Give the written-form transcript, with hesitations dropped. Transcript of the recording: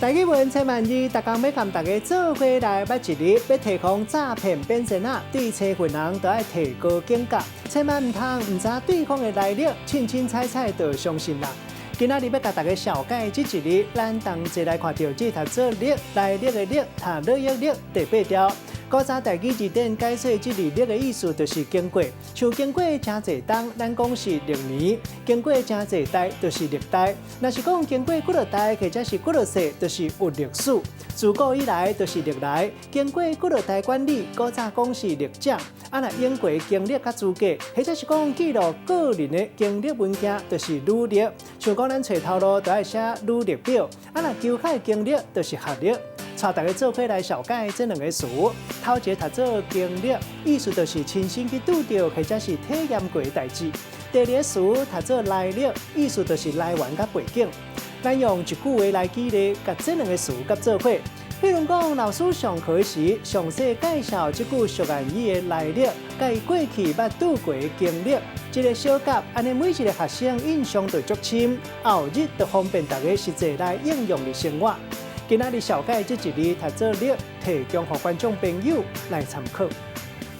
台語文千萬字，逐工欲共大家做伙來捌一字，欲提防詐騙變仙仔，對揣份人都愛提高警覺，千萬毋通毋知對方的來歷，凊凊彩彩就相信啦。今仔日欲共大家紹介這一字，咱同齊來看著這讀做歷，來歷的歷，讀樂益樂，第八調。古早台語字典解說這字歷的意思就是經過，像經過誠濟冬，咱講是歷年；經過誠濟代，就是歷代。若是講經過幾落代，或者是幾落世，就是有歷史。自古以來就是歷來，經過幾落代管理，古早講是歷長。啊，若用過經歷佮資格，或者是講記錄個人的經歷文件，就是履歷。像講咱揣頭路都愛寫履歷表。啊，若求學經歷就是學歷。帶大家做伙來紹介這兩个詞，頭一个讀做經歷，意思就是親身去拄著或者是體驗過的代誌。第二个詞讀做來歷，意思就是來源佮背景。咱用一句話來舉例，共這兩个詞結做伙。譬如講，老師上課時詳細介紹這句俗諺語的來歷，佮伊過去捌拄過的經歷，這个小結，按呢每一个學生印象就足深，後日就方便大家實際來應用佇生活。今仔日紹介這一字讀做歷，提供予觀眾朋友來參考。